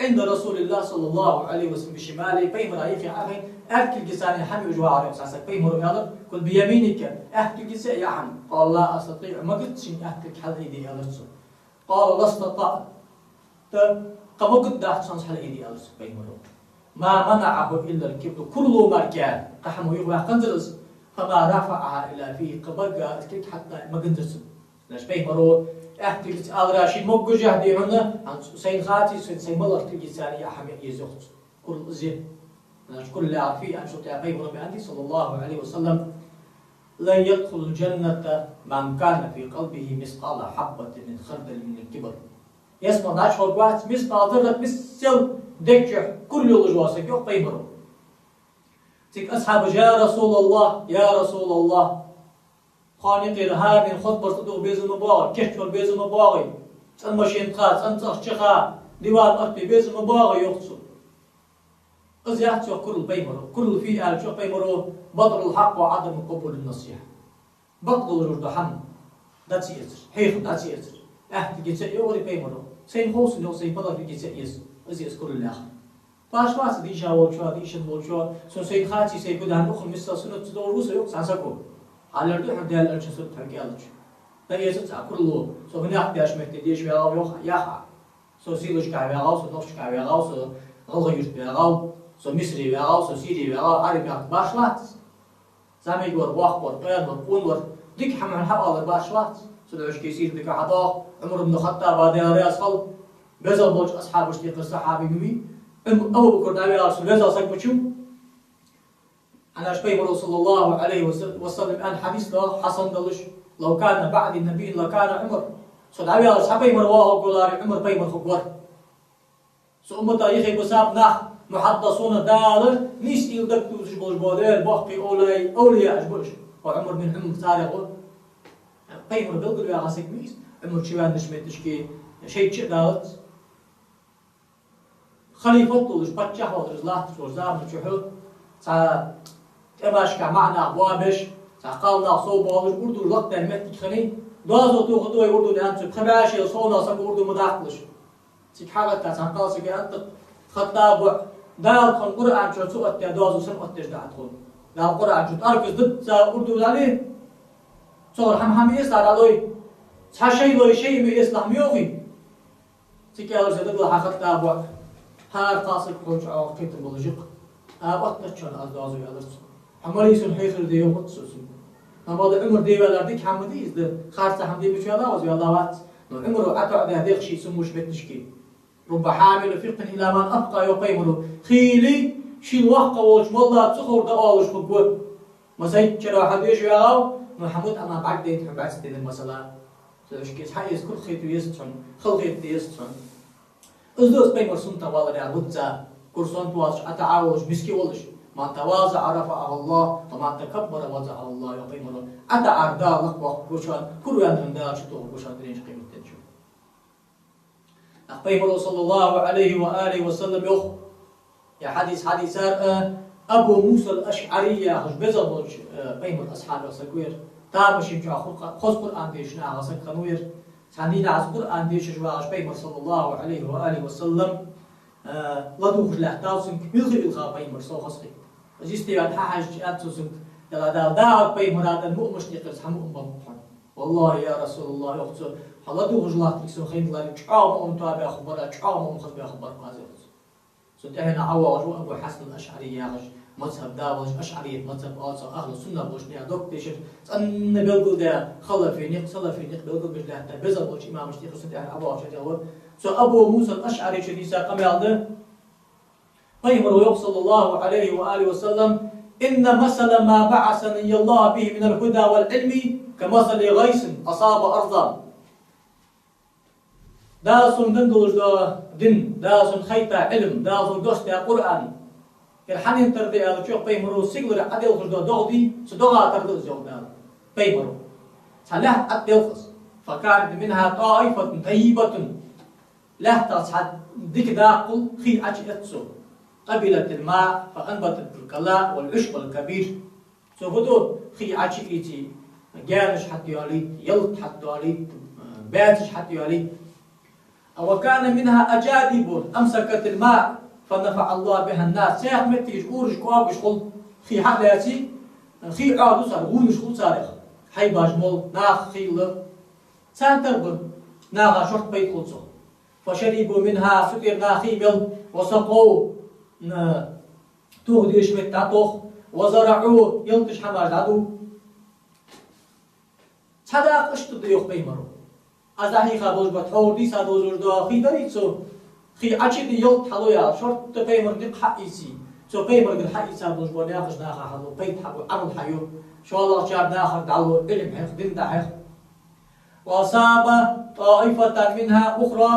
عند رسول الله صلى الله عليه وسلم بشماله». Пайхамара юхе Ӏохайна, аьрда кулгаца хӀама юаш вагӀар йоах цхьа саг. Пайхамара аьлар: «كل بيمينك», аьрда кулгаца е хӀама. «قال لا أستطيع», магац шийна аьрда кулг хьалъайде, аьлар цо. «قال لا استطعت», кхы магац дац сона хьалъайде, аьлар цо пайхамара. «ما منعه إلا الكبر», курал мара кхы хӀама юхаваьккханзар из. «فما رفعها إلى فيه», кхы бага из кулг хьатӀа маганзар цо. Значит, пайхамара аьрда кулгаца аьлар, шийна могашехь дий хьона, хӀанз сайна хаций, сайна, сайна малагӀча кулгаца е хӀама е еза йоах цо. Курал из я. Значит, курал яхар фу я аьнна, цул тӀехьа пайхамара аьннад, صلى الله عليه وسلم: «لن يدخل الجنة من كان في قلبه مثقال حبة من خردل من الكبر». Ялсмала чу гӀоргвац мискъал заррат, миссел дег чу курал йолаш вола саг, йоах пайхамара. Цига асхьабаша: «يا رسول الله، يا رسول الله, тхона юкъера хӀаранена хоза барзкъа дугӀа безам ма боагӀий, кийчвала безам ма боагӀий, цӀена машен тӀа ха, цӀена цӀагӀа чу ха, диван оттаве безам ма боагӀий», йоах цо. Из яц йоах курал пайхамара. Курал фу я аьлча йоах пайхамара: بطر الحق وعدم قبول النصيحة. Бакъ долаш дола хӀама дӀа ца эцар, хьехам дӀа ца эцар. Аьттув де ца йоах пайхамара. Сайна хов сона йоах, сайна палат де ца эца. Из я из курал яхар. Башха вац дийша волчо, дийшад волчо, сона сайна хаций, сай фу даьд, укхун миссел суннат ца долаш ва со йоах цхьан саго. Хьалар да хьона Даьла элчан суннат хьога аьлча. ДӀаэца цхьа курал, со хӀанз деш метте деша ваьгӀав йоах, яха. Со сийлашка ваьгӀав, со нохчашка ваьгӀав, со ГӀалгӀай-Юрта ваьгӀав, со Мисаре ваьгӀав, со Сире ваьгӀав, Ӏарбий мехка, башха вац. ЗӀамига вар, воккха вар, къаьна вар, къона вар, дика хӀама хьона хьавалар башха вац. Цудухьа ший сирдага хьадоагӀа Ӏумар ибн Хаттаба, Даьла раьза хилва, безам болча асхьабашта юкъера сахьаби ма вий, Ӏум-, Абу Бакр дӀаваьгӀар, цу веза саг ма вий. ХӀана аьлча пайхамара, صلى الله عليه وسلم, аьнна хьадис да хьасан долаш: لو كان بعدي نبي لكان عمر. Со дӀаваьлча цхьа пайхамар вагӀаргволаре, Ӏумар пайхамар хургвар. Са уммата юхе ба саб нах, мухьаддасуна, Дала нийса уйла дагадувцаш болаш бола Даьла боккхий овлияй, овлияаш ба уж. Ва Ӏумар мин Ӏумар царех ва. Пайхамар белгалваьгӀа саг ма вий из, Ӏумар чувеннача метташка шайтӀа а далац. Халифат долаш, паччахь волаш, из латташ волча заман чухь цхьа тӀемашка маӀа нах боабеш, цхьа кхалнах совбоалаш, урдув лакхдаь моттиг хиннай, доазув тоха да вай урдув аьнна цу, пхи бӀаь шу совнагӀа саго урдув ма даккхалаш. Цига хьагӀатта цхьан кхалсага аьннад: Хаттаб воӀ, Дала тхона Къуръан чу ца оттадаь доазув сенна оттадеш да Ӏа тхона? Дала Къуръан чу тӀоаргаз дитта ца урдув дӀале, цогара хӀама-хӀама эца дӀалой, цхьа шай лой, шай ма эцалахь ма йоахий? Цига аьлар цо: дагалахьа, Хаттаб воӀ, хӀара кхалсаг хьона чӀоагӀа кхетам болаш я-кх. А оттадац хьона аз доазув, аьлар цо. Хьо ма лийсун хьехар де йоахац со цунга. Амма бакъда Ӏумар де ваьлар дика хӀама ма дий из, да, харца хӀама де мича ваьлла ва из, ваьлла вац. Но Ӏумара ӀотоӀадаь дех ший цу муш метташка. رب حامل فقه إلى من أفقه, йоах пайхамара. Хийла шийла воккха волча молла цу ховр дӀаоалаш хургва. Масайччара хьадеша ваьгӀав, но хьа мутаӀаллим бӀаргадайта хьона бӀаьцденар масала. Цу шке хьаэца курххета веза цунна, халахета деза цунна. Из да из пайхамара суннатах валар яхар, вуца курсант воацаш, ӀотаӀа волаш, миска волаш. من تواضع رفعه الله ومن تكبر وضعه الله, йоах пайхамара. ӀотаӀар Дала лакхвоаккхаргва шоана, кураваьннарна Дала чутохаргва шоана дунен чу, къематдийнахьа. Нах пайхамара, صلى الله عليه وآله وسلم, йоах, я хьадис хьадийцар, а, Абу Муса ал-АшӀари яхаш безам болча, а, пайхамара асхьабех саг вар. Тамашийна чӀоагӀа хоза Къуръан дешаш нахах саг хиннав ер. Цхьан дийнахьа из Къуръан дешаш вагӀаш пайхамар, صلى الله عليه وآله وسلم, а, ладувгӀаш лаьттав цунга, вилха-вилха пайхамар сов хазахетта. Из йисте ваьнна хьахьежача аьннад цо цунга: Даьла, Дала дагӀар пайхамара тӀа муъминашта юкъера цхьа муъмин ба-кх хьона. والله يا رسول الله, йоах цо, хьо ладувгӀаш латтарг сона хайна даларе, чӀоагӀа муъмин тоабаь хургбар, чӀоагӀа муъмин хазбаь хургбар-кх аз, йоах цо. Цун тӀехьенах ӀовоагӀаш ва Абу Хьасан ал-АшӀари яхаш, мазхӀаб да волаш, ашӀарият мазхӀаб оал цох, ахӀлу сунна болча наха дог тешаш, цӀена белгалдаь, халафий никъ, салафий никъ белгалбеш лаьтта безам болча имамашта юкъера цун тӀехьенах ӀовоагӀаш хьадехар. Цу Абу Муса ал-АшӀаричо дийца къамаьл да. Пайхамара йоах, صلى الله عليه وآله وسلم: إن مثل ما بعثني الله به من الهدى والعلم كمثل غيث أصاب أرضا. Дала сона денна долаш дола дин, Дала сона хайтта Ӏилма, Дала сона доссадаь Къуръан, ер хьанна тара да аьлча, йоах пайхамара, сигалара Ӏоделхаш дола догӀа дий, цу догӀа тара да из, йоах Дала, пайхамара. Цхьа лаьтта Ӏоделх из. فكانت منها طائفة طيبة. Лаьттах цхьа дика дакъа хул, хий Ӏочуэц цо. قبلت الماء فأنبتت الكلاء والعشب الكبير. Цо фу ду, хий Ӏочуийце, гаьнаш хьатӀайоалийт, ялат хьатӀайоалийт, баьцаш хьатӀайоалийт. وكان منها أجادب أمسكت الماء فنفع الله بها الناس. Цхьа моттигаш, ураш, кӀоагаш хул, хий хьа а лаьце, хий Ӏоду цар, гӀунаш хул царех. Хьайбаш мол, наха хий лу. Царна тара ба, наха шортта пайда хул цох. فشربوا منها, цу тӀера наха хий мел, وسقوا, н-, тоха дезаш метте дӀатох, وزرعوا, ялаташ, хӀамаш дӀаду. Цхьа дакъа иштта да, йоах пайхамара. Аз дӀахьийха болаш ба, тхьовра дийца долаш дола хий дарий цо, хий Ӏочуде, ялат хьалу яхаш, шортта пайхамара никъ хьаийце, цо пайхамарагара хьаийца болаш бола наькъаш наха хьалу, пайда хьабу, Ӏамал хьаю, шоллагӀчар нахага дӀалу, Ӏилма хьех, дин дӀахьех. وأصاب طائفة منها أخرى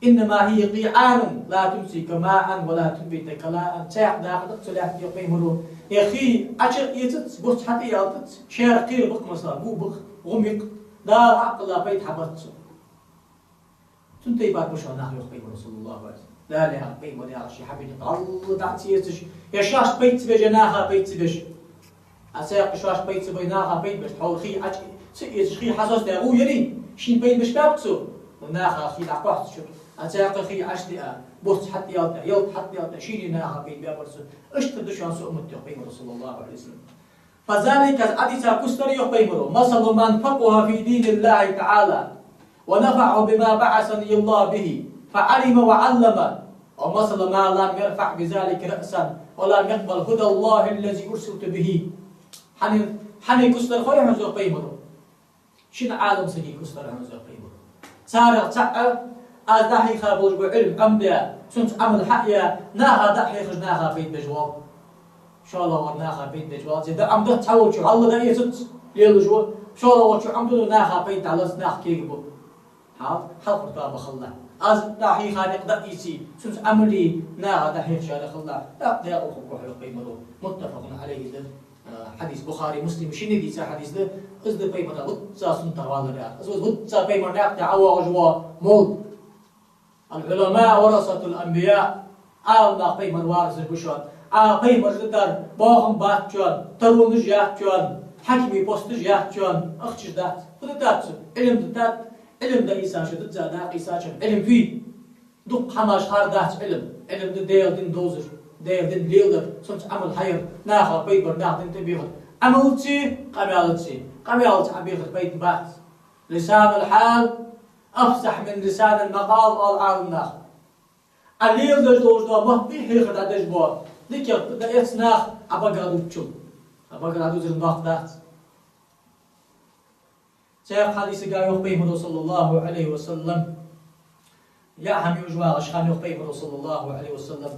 إنما هي قيعان لا تمسك ماء ولا تنبت كلاء. Цхьаькха дакъа да цу лаьттан, йоах пайхамара. Ер хий Ӏочуэцац, буц хьатӀайоалац, шаьра кхера ба-кх, масала, гу ба-кх, гӀум я-кх, Дала хьакъ аьлча пайда хьабац цо. Цун тайпара ба шоана нах, йоах пайхамара, صلى الله عليه وسلم. Дала яхар, пайхамара яхар ший хьабийнаб. Алла дӀа ца эцаш, е шоаш пайда ца беш, е наха пайда ца беш. А цхьаькха шоаш пайда ца беш, наха пайда беш, тхьовра хий Ӏочу ца эцаш, хий хьасостаь гӀо яр, шийна пайда беш баьб цо, наха хий дӀакхоач цо. А цхьаькха хий Ӏочу диа, бус хьатӀаялийтар, ялат хьатӀаялийтар, шийна наха пайда баьбар цо. Иштта да шоана са уммат, йоах пайхамара, صلى الله عليه وسلم. فذلك, из хьадис кустар, йоах пайхамара, مثل من فقه في دين الله تعالى ونفعه بما بعثني الله به فعلم وعلم، ومثل من لم يرفع بذلك رأسا ولم يقبل هدى الله الذي أرسلت به. Хьанна, хьанна кустар хой хьона из, йоах пайхамара? Шин Ӏалам сага кустар хьона из, йоах пайхамара. Царех цаӀ, аз дӀахьийха болаш бола Ӏилма Ӏомадаь, цунца Ӏамал хьаяь, наха дӀахьехаш, наха пайда беш вола. ШоллагӀвар наха пайда беш вола. Зе да Ӏомадац цхьаволчо, хьалла дӀаэцац, лелаш ва. ШоллагӀволчо Ӏомаду, наха пайда дӀалац, нах кегабу. Хьал, хьалхара тоба хилалахь. Аз дӀахьийха никъ дӀаийце, цунца Ӏамал е, наха дӀахьехаш хилалахь. ТӀаккха декъал хургва хьо, йоах пайхамара. متفق عليه да. Э, хьадис Бухари, Муслима шинне дийца хьадис да, из да пайхамара вуццал суннатах валар яхар. Из вуццал пайхамара наькъа тӀа ӀовоагӀаш вола мовлад. العلماء ورثة الأنبياء. Ӏаламнах пайхамарий варисаш ба шоана. Ӏа-, пайхамараш дитар боахам бац шоана, таронаш яц шоана, хьакимий посташ яц шоана, ахчаш дац. Фу дитад цо? Ӏилма дитад. Ӏилма дӀаийца шо дизза дакъа ийцача, Ӏилма фуй? Дукха хӀамаш хьадац Ӏилма. Ӏилма да Даьла дин довзар, Даьла дин лелар, цунца Ӏамал хьаяр, наха пайда бар, наха дин тӀабехар. Ӏамалца, къамаьлаца. Къамаьлаца Ӏобехар пайда бац. لسان الحال أفصح من لسان المقال, оал Ӏаламнаха. Ӏа леладеш долаш дола мотт бий хьехар дӀадеш бола, дикагӀа дӀаэц наха Ӏа багах дувцачул. Ӏа багах дӀадувцар доккха дац. Цхьаькха хьадиса тӀа йоах пайхамара, صلى الله عليه وسلم, яа хӀама юаш вагӀаш хана, йоах пайхамара, صلى الله عليه وسلم,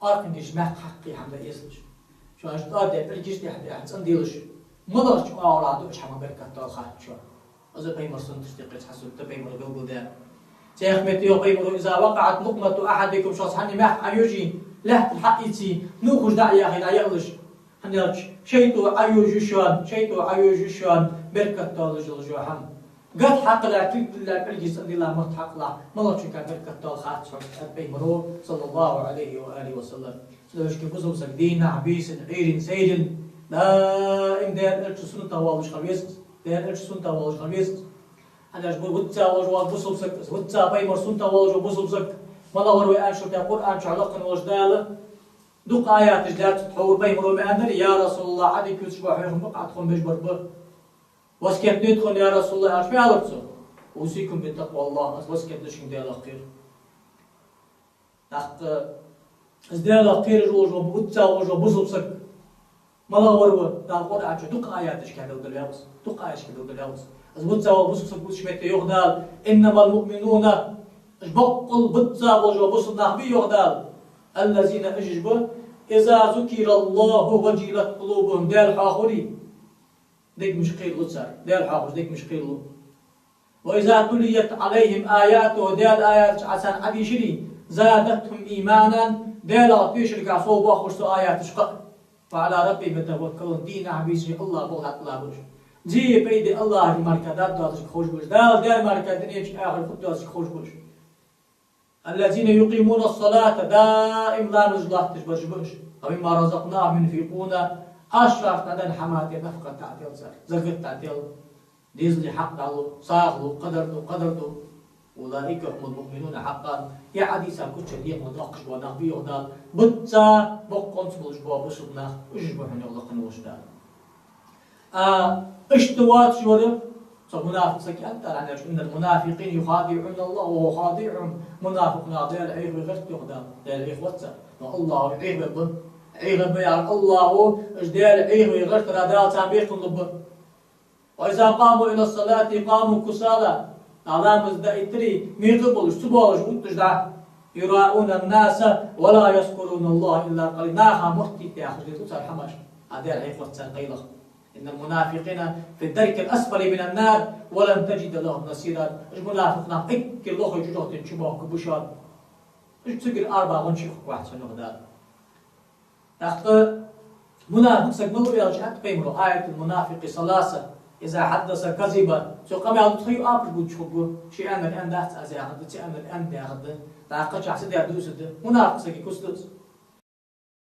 аркхангаш мехка хьаккхе хӀама дӀаэцалаш. Шоаш тӀа а даь, пӀелгаш тӀехьа даь, цӀенделаш, малагӀча оагӀорахьа да уж хӀама беркат дола хац шоана. Из пайхамара суннаташта юкъера цхьа суннат да, пайхамара белгалдаьр. Цхьаькха метте йоах пайхамара: إذا وقعت لقمة أحدكم, шоца хӀанз мехка Ӏа юже, лаьттара хьаийце, нувхаш дӀа а яхе, дӀаяхалаш. ХӀана аьлча шайтӀо Ӏаюжу шоана, шайтӀо Ӏаюжу шоана беркат долаш дола хӀама. Гат хьакхале, кулг дилла, пӀелгаш цӀенделла, мурд хьакхалахь, малагӀчунга беркат дола хац шоана, аьннад пайхамара, صلى الله عليه وآله وسلم. Цудухьа бусалба саг дийнахьа, бийсанна, Ӏуйранна, сайранна даим Даьла элчан суннатах воаллаш хила веза из. Даьла элчан суннатах воаллаш хила веза из. ХӀана аьлча вуццал волаш вола бусалба саг, вуццал пайхамара суннатах воаллаш вола бусалба саг, малагӀвар вай аьнна шоана, Къуръан чу лакхе волаш Дала дукха аяташ даьд цо, тхьовра пайхамара ма аьннара: «Я Расулаллахь, Ӏа дика ювцаш ба, хьоьхам ба, Ӏа тхона беш бар ба». «Васкет дий тхона, я Расулаллахь?» аьлча, ма аьлар цо: «أوصيكم بتقوى الله, аз васкет ду шуга Даьлах кхерар». ТӀаккха из Даьлах кхераш волаш вола, вуццал волаш вола бусалба саг малагӀвар ва? Дала Къуръан чу дукха аяташка белгалваьв из, дукха аяташка белгалваьв из. Из вуццал вола бусалба саг вувцача метте йоах Дала: «إنما المؤمنون», уж боккъал вуццал волаш бола бусалба нах ба, йоах Дала, «الذين», уж ба, «إذا ذكر الله وجلت قلوبهم», Даьла хьоахавале, дегаш кхералу цар, Даьла хьоахавеш дегаш кхералу. «وإذا تليت عليهم آياته», Даьла аяташ Ӏа царна Ӏодийшаре, «زادتهم إيمانا», Даьлах тешалга совбоахаш цу аяташка. «وعلى ربهم يتوكلون», дийнахьа, бийсанна АллахӀа болх хьакхеллараш. Зе, пайда АллахӀа мара даргдоацилга ховш ба уж, Дала даьр мара дунен чу, ахарта хургдоацилга ховш ба уж. «الذين يقيمون الصلاة», даим ламаз лоаттадеш бараш ба уж. «ومما رزقناهم ينفقون», аз шоашта дӀаденна хӀаман тӀа нафакъат дӀадел цар, закат дӀадел, дезала хьакъ дӀалу, сагӀа лу, кхыдар ду, кхыдар ду. «أولئك هم المؤمنون حقا», ер Ӏодийца куча декъала доаккхаш бола нах ба, йоах Дала. Вуццал боккъонца болаш бола бусалба нах, уж ба хьона, йоах лакхе волаш Дала. А, иштта воацаш вар цу мунафикъ сага, аьннад Дала, хӀана аьлча: «إن المنافقين يخادعون الله وهو خادعهم». Мунафикъ нах Даьла Ӏехаве гӀерт, йоах Дала. Даьла Ӏехавац цар. Но АллахӀо Ӏехавергба. Ӏехавергба яхар АллахӀо, уж Даьла Ӏехаве гӀертара Дала царна бекхам лургба. «وإذا قاموا إلى الصلاة قاموا كسالى». Ламаз дӀаэттаре, мекъа болаш, цу болаш утташ дӀа. «يراءون الناس ولا يذكرون الله إلا قليلا». Наха моттийта яхаш деш да цар хӀамаш. А Даьла Ӏехавац цар къайлагӀа. «إن المنافقين في الدرك الأسفل من النار ولن تجد لهم نصيرا». Уж мунафикъ нах эггара лохе чу чухтин чу бохка ба шоана. Уж цигара арабаьннача хургвац хьона, йоах Дала. ТӀаккха мунафикъ саг малув аьлча, аьннад пайхамара: «آية المنافق ثلاث». إذا حدث كذب. Цо къамаьл дийцача апаш гучахургва. Ше аьннар аьнна дац аз яхар да, ца аьннар аьннад яхар да. ТӀаккха кхычахьа са дер дусаргда. Мунафикъ сага куц да из.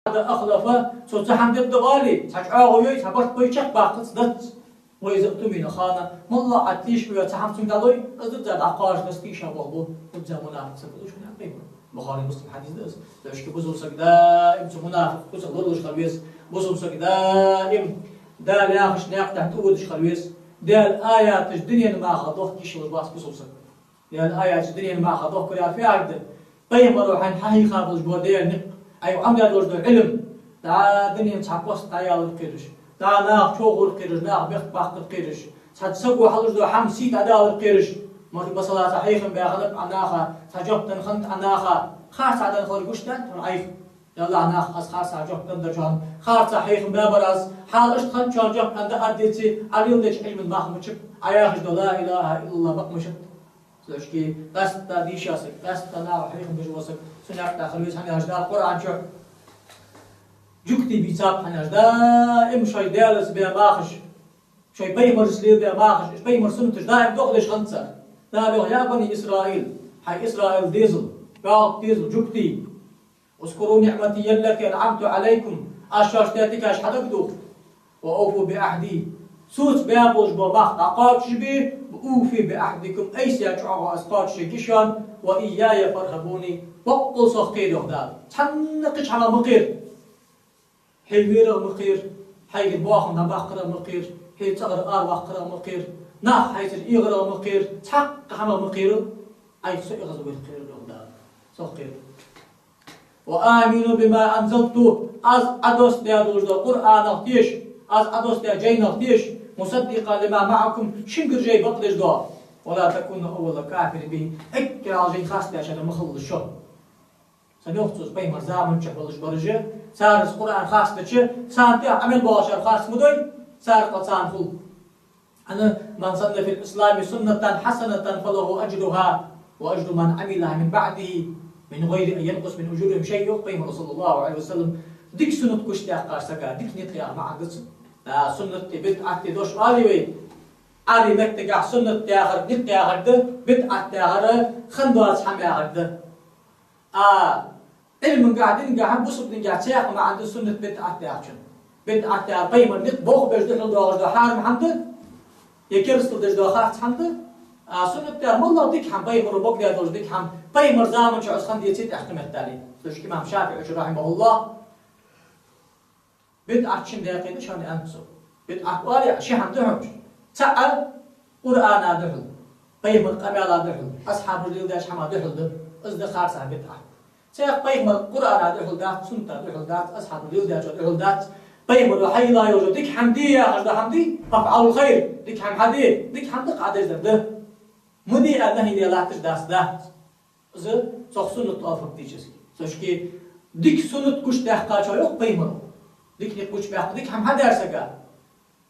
وإذا وعد أخلف, цо цхьа хӀама дергда оале, цхьа чӀоагӀо йой, цхьа барт бой, чакхбаккхаргдац. وإذا اؤتمن خان, моллагӀа Ӏа тийша ве, цхьа хӀама цунга дӀалой, из дизза дӀакхоачаргдац, тийша болх бу. Из мунафикъ саг ва, шуна аьннад пайхамара. Бухари, Муслим хьадис да из. Цу шки бусалба саг даим цу мунафикъ куцах лоравеш хила веза. Бусалба саг даим Дала яхача наькъа тӀа тӀаводаш хила веза. Даьла аяташ дунен маха дохкаш хилаш вац бусалба саг. Даьла аяташ дунен маха дохкар яр фу яхар да? Пайхамаро хьайна хьахьийха болаш бола Даьла никъ, Ӏайха Ӏомадаь долаш дола Ӏилма, дӀа дунен цхьа пост дӀаялар кхераш, дӀа наха чӀоагӀо хургдар кхераш, наха бехк баккхар кхераш, цхьа саго хьалуш дола хӀама сий дӀадалар кхераш. Мар-, масала, цхьа хьехам баь хиннаб Ӏа наха, цхьа жоп денна хиннад Ӏа наха, харцахьа денна хилар гуш даьд хьона Ӏайха? Яллахь, наха аз харцахьа жоп денна дар чӀоагӀа, харцахьа хьехам баь бар аз, хьал иштта хиннад, чӀоагӀа жоп денна да аргдеций, Ӏа леладеча Ӏилман мах мичаб, Ӏа яхаш дола لا إله إلا الله бакъ мичаб. Цу шки къаьстта дийша саг, къаьстта наха хьехам беш вола саг, цу наькъа тӀа хила веза, хӀана аьлча Дала Къуръан чу: жугтий бийцаб, хӀана аьлча даим шоай Даьлаца баь махаш, шоай пайхамарашца лелабаь махаш, уж пайхамара суннаташ даим дохадеш хиннад цар. Дала йоах: يا بني إسرائيل, хӀай Исраил дезал, йоалх дезал, жугтий. اذكروا نعمتي التي أنعمت عليكم, аз шоашта даь дикаш хьадагадоха. وأوفوا بعهدي, соца баь болаш бола мах дӀакхоачашбе, وأوف بعهدكم, айса яь чӀоагӀо аз кхоачашъергья шоана, وإياي فارهبون, боккъал сох кхера, йоах Дала. Цхьанне кхыча хӀамах ма кхера. Хьай верах ма кхера, хьайгара боахам дӀабаккхарах ма кхера, хьай цӀагӀара араваккхарах ма кхера, нах хьайцара эгӀарах ма кхера, цхьаккха хӀамах ма кхерал, Ӏайха со эгӀазвайла кхерал, йоах Дала. Сох кхера. وآمنوا بما أنزلت, аз Ӏодоссадаь долаш дола Къуръанах теша, аз Ӏодоссадаь жайнах теша, مصدقا لما معكم, шугара жай бакъдеш дола. ولا تكونوا أول كافر به, эггара хьалха жайна харцдаьчарех ма хилалаш шо. Цхьа йоах цо, пайхамара заман чу болаш бараш, цар из Къуръан харцдича, царна тӀехьа Ӏамал болаш харц ма дой, цар къа царна хул. Ана: من سن في الإسلام سنة حسنة فله أجرها وأجر من عملها من بعده من غير أن ينقص من أجورهم شيء, йоах пайхамара, صلى الله عليه وسلم. Дика суннат гучадаьккхача сага, дика никъ яха маӀан да цун. А, суннат тӀа, бидӀат тӀа дош оалий вай? Ӏарбий меттагахь суннат яхар никъ яхар да, бидӀат яхар хинна доаца хӀама яхар да. А Ӏилмангахь, дингахь, бусалба дингахь цхьаькха маӀан да суннат, бидӀат яхачун. БидӀат яхар пайхамара никъ болх беш духьал доагӀаш дола хьарам хӀама да, е керастал деш дола харц хӀама да. А суннат яхар моллагӀа дика хӀама, пайхамаро бокъо даь долаш дола дика хӀама, пайхамара заман чу из хинна деций, тӀехьа кхы меттел. Цу шки имам ШафиӀийс, رحمه الله, бидӀат шин даькъе да шоана, аьннад цо. БидӀат оале, ши хӀама да хьона. ЦаӀ Къуръана духьал, пайхамара къамаьла духьал, асхьабаша леладаьча хӀама духьал да, из да харцахьа бидӀат. Цхьаькха пайхамара Къуръана духьал дац, сунната духьал дац, асхьабаша леладаьчоа духьал дац. Пайхамаро хьайла йолча дика хӀама де яхаш дола хӀама дий, افعلوا الخير, дика хӀама хьаде, дика хӀама да, къа дезар да. Ма де аьнна нахьи де латташ дац, дац. Из цох суннат оал фактически. Цу шки дика суннат гучадаьккхачоа, йоах пайхамаро, дика никъ гучабаьккха, дика хӀама хьадаьр сага,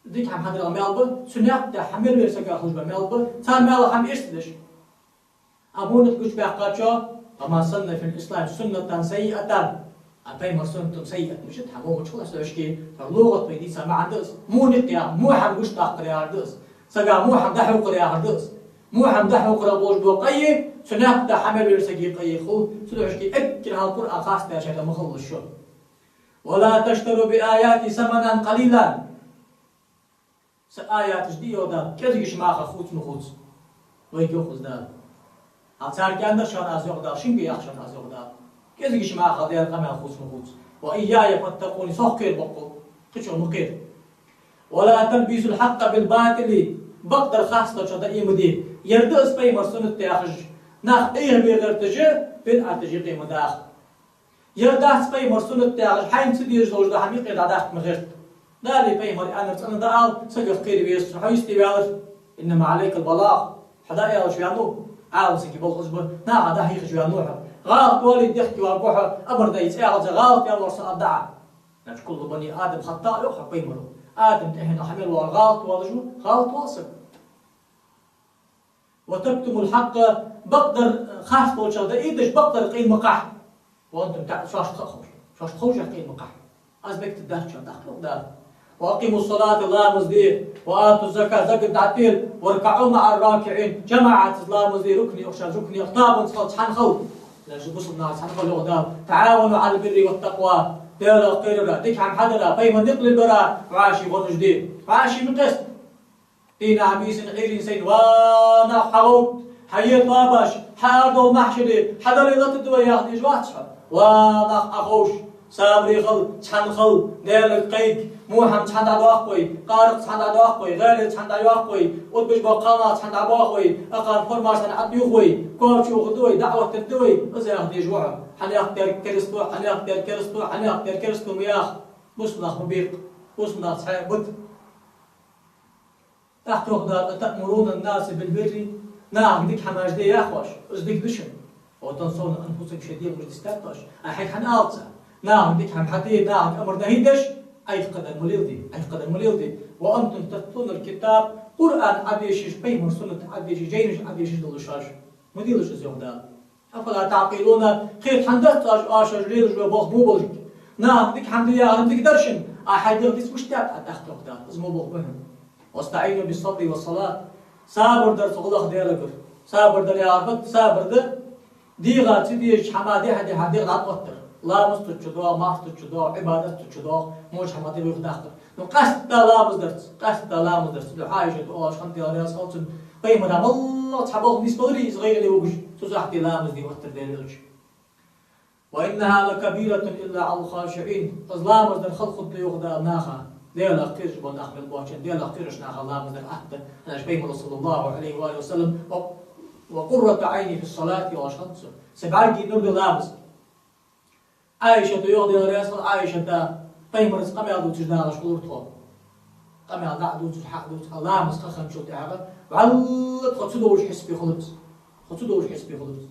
дика хӀама хьадарах маьл ба, цу наькъа тӀа хьа мел вер сага хулаш ба маьл ба, цар маьлах хӀама эрсадеш. А во никъ гучабаьккхачоа: ومن سن في الإسلام سنة سيئة. А пайхамара суннат сайиат мишта хӀама, во мича хул, цу шки тар лугӀат вай дийца маӀан да из. Во никъ яхар, во хӀама гучадаккхар яхар да из. Сага во хӀама дӀахьокхар яхар да из. Во хӀама дӀахьокхарах болаш бола къа, цу наькъа тӀа хьа мел вер сага къа хул, цудухьа шки эггара хьалха Къуръан харцдаьчарех ма хилалаш шо. ولا تشتروا بآياتي ثمنا قليلا. Са аяташ, дий, йоах Дала, кӀезигача маха хувца ма хувца. Вайга йоах из Дала. Хьал царга аьннадар шоана аз, йоах Дала, шуга а йоах шоана аз, йоах Дала. КӀезигача маха Даьла къамаьл хувца ма хувца. وإياي فاتقون, сох кхера боккъал, кхычох ма кхера. ولا تلبسوا الحق بالباطل, бакъдар харцдолчох дӀаийма де. Ер да из пайхамара суннат яхаш, нах Ӏехабе гӀерташ, бидӀаташ юкъе ма даха. Ер дац пайхамара суннат яхаш, хьайна ца дезаш долаш дола хӀама юкъе дӀадаккха ма гӀерта. Далеи пайхамареи аьннар цӀена да ала, сагах кхера веза цо, хьо йисте ваьлар. إنما عليك البلاغ. Хьо дӀааьлча ваьннав, Ӏалам сага болх из ба, наха дӀахьехача ваьннав хьо. ГӀалат вале, дехке варгва хьо, амар даь цӀагӀа, гӀалат ваьлар со аргдаӀа. Значит, كل بني آدم خطاء, йоах хьона пайхамаро. Адам тӀехьенах хьа мел воагӀар гӀалат воалаш ва, гӀалат воал саг. وتكتموا الحق, бакъдар харцдолчох дӀаийдеш, бакъдар къайла ма кхахьа. وأنتم تع-, шоашта ха а ховш. Шоашта ховшех къайла ма кхахьа. Аз мегаш дац шоана, тӀаккха, йоах Дала. وأقيموا الصلاة, ламаз де, وآتوا الزكاة, закат дӀатӀел, واركعوا مع الراكعين, жамаӀатаца ламаз де, рукуӀе ухаш, рукуӀе, тобанца хила, цхьана хила. Лаьш бусалба нах цхьана хила, йоах Дала. تعاونوا على البر والتقوى, Даьлах кхерара, дика хӀама хьадара, пайхамара никъ лелабара, вӀаши гӀонаш де. ВӀаши ма къаста. Дийнахьа, бийсан, Ӏуйрийна сайна: «Ва нах, хьагӀовтта, хьае тобаш, хьаара довла махьшаре, хьадале латаргда вай», яха дезаш вац хьо. Ва нах, Ӏоховш, сабаре хила, цхьана хила, Даьлага кхайка, во хӀама цхьана дӀадоаккх вай, къаракъ цхьана дӀадоаккх вай, гӀаьле цхьана дӀайоаккх вай, оттабеш бола кхалнах цхьана дӀабоаккх вай, акхар формаш цхьана Ӏодух вай, коа чу ухаргда вай, даӀват дергда вай, из яха дезаш ва хьо. Хьанех дер керасто, хьанех дер керасто, хьанех дер керасто ма яха. Бусалба нах ма бекъа, бусалба нах цхьаь бита. ТӀаккха йоах Дала: «أتأمرون الناس بالبر», нахага дика хӀамаш де яхаш, из дика да шоана. «وتنسون أنفسكم», шоай дегӀамаш дистаьд оаш. Ай, хьога хӀана аьлар цо? Нахага дика хӀама хьаде, нахага амар-нахьи деш, Ӏайха кхы дар ма леладе, Ӏайха кхы дар ма леладе. «وأنتم تتلون الكتاب», Къуръан Ӏодешаш, пайхамара суннат Ӏодешаш, жайнаш Ӏодешаш долаш оаш. Ма делаш из, йоах Дала. «أفلا تعقلون», кхета хӀана дац оаш, оаш лелаш бола болх мо болга? Нахага дика хӀама де яхар дика дар шоана, а хьай дегӀ диц мишта даьд Ӏа тӀаккха, йоах Дала, из мо болх ба хьона. «واستعينوا بالصبر والصلاة», сабар дарца гӀо лаха Даьлагара. Сабар дар яхар фуд? Сабар да дегӀа ца дезача хӀаман дехьа-дехьа дегӀ дӀатӀаоттар. Ламаз тӀа чудоагӀа, марха тӀа чудоагӀа, Ӏибадат тӀа чудоагӀа, моча хӀаман дегӀ юхадаккхар. Ну, къаьстта ламаз дарца, къаьстта ламаз дарца. Цудухьа Ӏайшата оалаш хиннад, Даьла раьза хилва цунна, пайхамара моллагӀа цхьа болх нийсбеларе из гӀайгӀане вугаш, цу сахьте ламаз де оттар Даьла Элча. «وإنها لكبيرة إلا على الخاشعين». Из ламаз дар хала хургда, йоах Дала, наха, Даьлах кхераш бола нах мел боацачоа, Даьлах кхераш наха ламаз дар атта. ХӀана аьлча пайхамара, صلى الله عليه وآله وسلم, «وقرة عيني في الصلاة», оалаш хиннад цо. Са бӀаргий нур да ламаз. Ӏайшата йоах, Даьла раьза хилва Ӏайшата, пайхамарца къамаьл дувцаш дагӀаш хулар тхо. Къамаьл дӀа а дувцаш, хьа а дувцаш, ламаз ха хинначул тӀехьагӀа, валлахӀи, тхо ца довлаш хьисапе хулар из. Тхо ца довлаш хьисапе хулар из.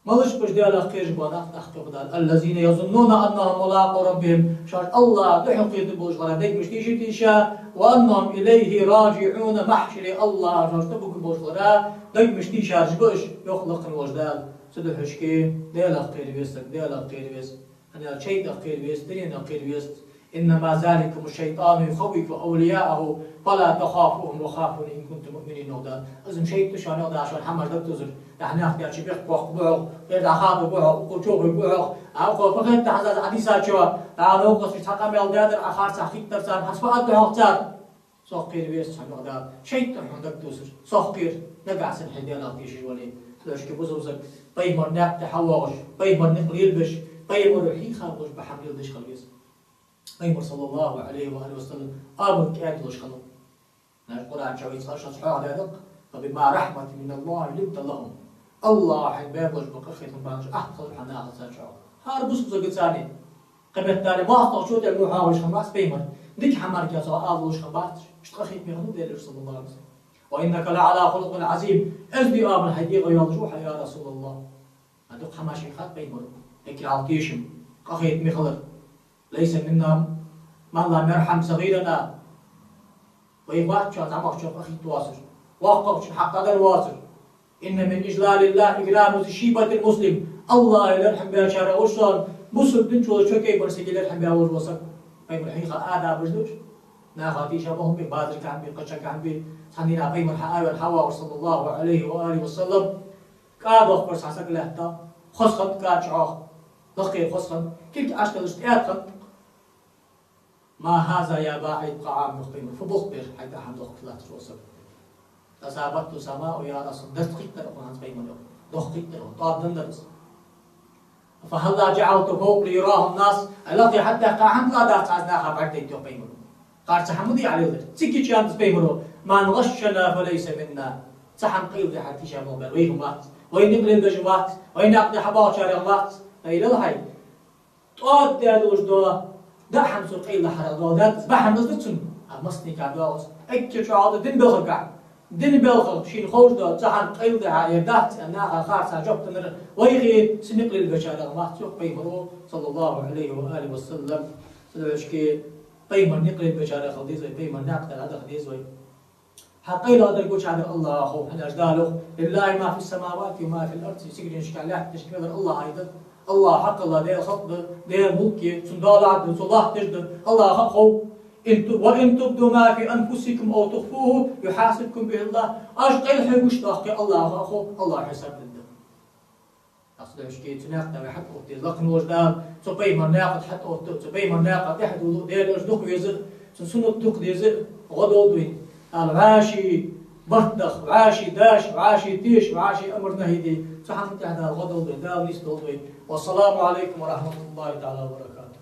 Малаш ба уж Даьлах кхераш бола нах, тӀаккха йоах Дала: «الذين يظنون أنهم ملاقو ربهم», шоаш АллахӀ духьалкхетаргболаш хилара дегамаш тийша-тийша, «وأنهم إليه راجعون», махьшаре АллахӀа шоаш тӀабугаргболаш хилара дегамаш тийшараш ба уж, йоах лакха волча Дала. Цудухьа шоашка Даьлах кхера веза саг, Даьлах кхера веза. ХӀана аьлча шайтӀах кхера веза, дуненах кхера веза. «إنما ذلكم الشيطان يخوف أولياءه فلا تخافوهم وخافون إن كنتم مؤمنين», йоах Дала. Из шайтӀа шоана, йоах Дала, шоана хӀамаш дагатозар. Дехьа наьха тӀа чу бехк боаккхаргба хьох, кхера дӀахадоргба хьох, укхо чӀоагӀа гӀоргба хьох. А укхо фу хет хьона из Ӏа дийцачоа? Ӏа новкъостий цхьа къамаьл даьдар, Ӏа харцахьа хетар царна, хӀанз фу аргда хьох цар? Сох кхера веза хьона, йоах Дала. ШайтӀа хьона дагатозар. Сох кхера, нагахьа санна хьо Даьлах тешаш вале. Цудухьа бусалба саг пайхамара наькъа тӀа хьавоагӀаш, пайхамара никъ лелабеш, пайхамаро хьийха болаш бола хӀама леладеш хила веза. Пайхамар, صلى الله عليه وآله وسلم, абург кӀаьда долаш хиннав. Нах Къуръан чу вай цкъа шоаш хьоахадаьдаккха: «فبما رحمة من الله لنت لهم». АллахӀа хьайна баь болаш бола къахетам бахьан долаш атта хилар хьа нахаца чӀоагӀа. ХӀара бусалба сагаца цхьана. Кхы меттел моастагӀчо тӀа мо хьоахавеш хиннавац пайхамар. Дика хӀамарга цо ала волаш хиннабац. Иштта къахетаме хиннав Даьла Элча, صلى الله عليه وسلم. «وإنك لعلى خلق عظيم». Эздий оамал хьай дегӀа йолаш ва хьо, يا رسول الله. Ӏа дукха хӀамаш хьийхад пайхамаро. Эггара хьалха тешам, къахетаме хилар. «ليس منا من لم يرحم صغيرنا». Вайх вац шоана зӀамагӀчоа къахетавоацар, воккхагӀчун хьакъ дӀадар воацар. «إن من إجلال الله إكرام ذي الشيبة المسلم». АллахӀа лерхӀам бечарех ва шоана бусалба дин чу волча кӀайбар сиге лерхӀам беш вола саг. Пайхамара хьийха адабаш да уж. Наха тийша ма хӀама бе, базарга хӀама бе, кхычахьа хӀама бе. Цхьан дийнахьа пайхамар хьаавар, хьавоагӀар, صلى الله عليه وآله وسلم. КӀа дохкар цхьа саг лаьтта, хоза хиннад кӀа чӀоагӀа, лакхера хоза хиннад, кулг Ӏочудалаш тӀаьда хиннад. «ما هذا يا باعث الطعام», йоах пайхамара, фу болх бар хьайга хӀама дохкаш латташ вола саг. «أصابته سماء يا رسول», дарц кхийттар укхун хӀанз, пайхамар, йоах. Дохк кхийттар укхун, тӀоадденнад из. «فهلا جعلته فوق ليراه الناس», ай, лакхе хьатӀадаьккха, хӀана тӀадаьккхац аз наха бӀаргадайта, йоах пайхамаро. Харцахьа хӀама ма дий Ӏа леладер. Цига кийча аьннад из пайхамаро: «من غشنا فليس منا». Цхьа хӀама къайладе хьатӀатийша болх баьр вайх вац. Вай никъ лелабеш вац. Вай наькъа тӀа хьабоагӀачарех вац. Ай, лела хьай. ТӀоаддаь долаш дола даа хӀама цо къайладахьарах дола дац, бахьан да цун. А массанега доагӀа из. Эггара чӀоагӀа да дина балхагахьа. Дина балхах шийна ховш дола цхьа хӀама къайладе хьа ер дац аьнна, наха харцахьа жоп деннар вайх, са никъ лелабечарех вац, йоах пайхамаро, صلى الله عليه وآله وسلم. Цудухьа пайхамара никъ лелабечарех хила деза вай, пайхамара наькъа тӀара дӀадаха деза вай. Хьа къайлагӀдар гучадар АллахӀа хов, хӀана аьлча Дала йоах: «لله ما في السماوات وما في الأرض». Сигаленашка, лаьтташка мел дар АллахӀа да. АллахӀ хьакхелла Даьла халкъ да, Даьла мулк я, цун дола Ӏад да, цо латташ да, АллахӀа хов. إن ت-، وإن تبدوا ما في أنفسكم أو تخفوه يحاسبكم به الله. Оаш къайла хьоагаш доахе, АллахӀа хов, АллахӀа хьисаб дергда. Ас дошке цу наькъа тӀа вай хьатӀаотта деза, лакха волча Дала цу пайхамара наькъа тӀа хьатӀаотта, цу пайхамара наькъа тӀехьа дуллу, Даьла уж дукха веза, цун суннат дукха деза, гӀо долда вайна. Дала вӀаший барт даха, вӀаший даш, вӀаший теша, вӀаший амар-нахьи де, цу хӀаман тӀехьа Дала гӀо долда вайна, Дала нийсдолда вайна. والسلام عليكم ورحمة الله تعالى وبركاته.